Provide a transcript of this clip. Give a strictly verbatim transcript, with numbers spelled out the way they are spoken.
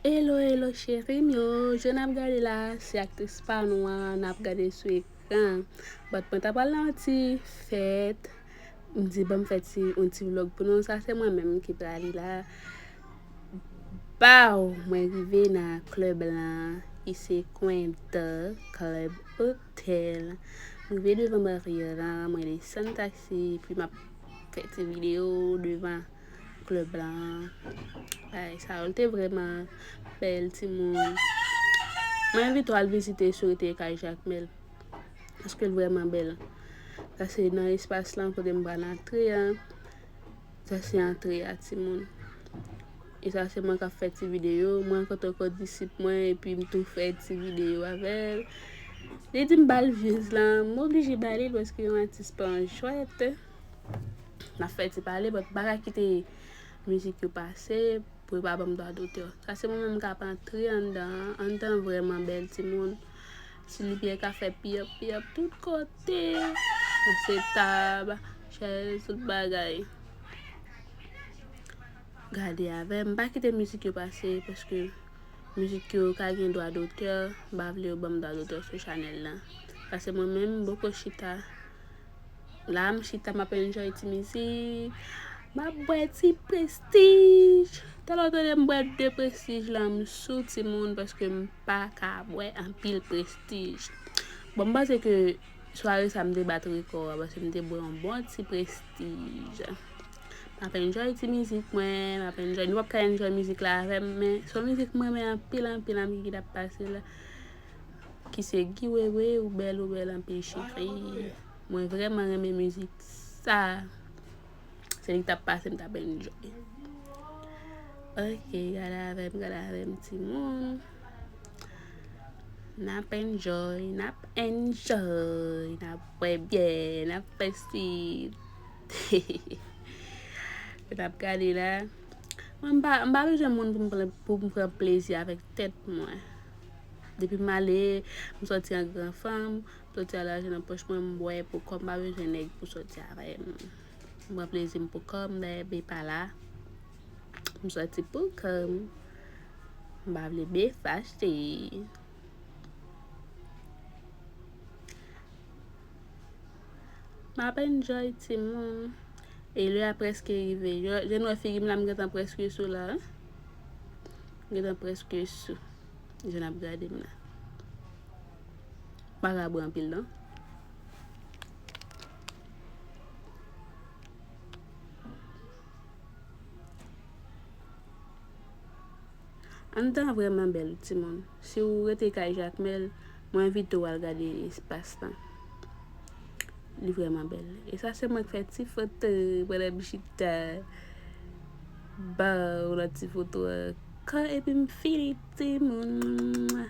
Hello, hello, cheri m yo. Jan n ap gade la, se aktris pa nou an, n ap gade sou ekran. But mwen ta pral nan yon ti fèt. M di, ban m fè ti, yon ti vlog pou nou. Sa se mwen menm ki prale la. Baw, mwen rive nan klèb lan, ki se kwen The Club Hotel. M rive devan baryè lan, mwen desann taksi, epi m ap fè ti videyo devan klèb lan. Bagay sa yo, l te vrèman bèl, timoun. Mwen envite w al vizite si w rete kay Jakmèl. Paske l vrèman bèl. Sa se nan espas lan kote m pral antre an. Sa se antre a, timoun. E sa se mwen k ap fè ti videyo. Mwen rankontre kondisip mwen, epi m tou fè ti videyo avè l. Li di m ba l views lan, m oblije ba li l paske yon atis pa yon jwèt. N ap fè ti pale, but m pa ka kite mizik yo pase pou yo pa ban m dwa dotè. Sa se mwen menm k ap antre anndan an. Anndan an vrèman bèl, timoun. Ti limyè ka fè piyap, piyap tout kote. Sa se tab, chèz, tout bagay. Gade avè m, pa kite mizik yo pase, paske mizik yo ka gen dwa dotè, m pa vle yo ban m dwa dotè sou chanèl lan. Paske mwen menm, m poko chita. La, m chita, m ap enjoy ti mizik. M ap bwè ti Prestige. Talè w tande m bwè de Prestige la, m sou, timoun, paske m pa ka bwè anpil Prestige. Bon, m panse ke sware sa m te bat rekò a, paske m te bwè yon bon ti Prestige. M ap enjoy ti mizik mwen, m ap enjoy. Nou p ap ka enjoy mizik la avè m, men se yon mizik mwen renmen anpil, anpil, anpil ki t ap pase la. Ki se Guy Wewe, ou bèl, ou bèl anpil cheri. Mwen vrèman renmen mizik sa. Se li k t ap pase, m t ap enjoy. Ok, gade avè m, gade avè m, timoun. N ap enjoy, n ap enjoy, n ap bwè byè, n ap fè si. N ap gade la. Mwen, m pa, m pa bezwen moun pou m pran, pou m pran plezi avèk tèt mwen. Depi m ale, m sòti an gran fanm, m sòti a lajan nan pòch mwen, m bwè pou kò m, m pa bezwen nèg pou sòti avè m. M pran plezi m pou kò m, dayè B pa la. M sòti pou kò m. M pa vle B fache. M ap enjoy, timoun. E lè a prèske rive. Jan, jan nou wè figi m la, m gentan prèske sou la, wi. M gentan prèske sou. Jan n ap gade m la. M pa ka bwè anpil, non. Anndan an vrèman bèl, timoun. Si w rete kay Jakmèl, mwen envite w al gade espas lan. Li vrèman bèl. E sa se mwen k fè ti foto pandan m chita. Ba w lòt ti foto ankò epi m fini, timoun.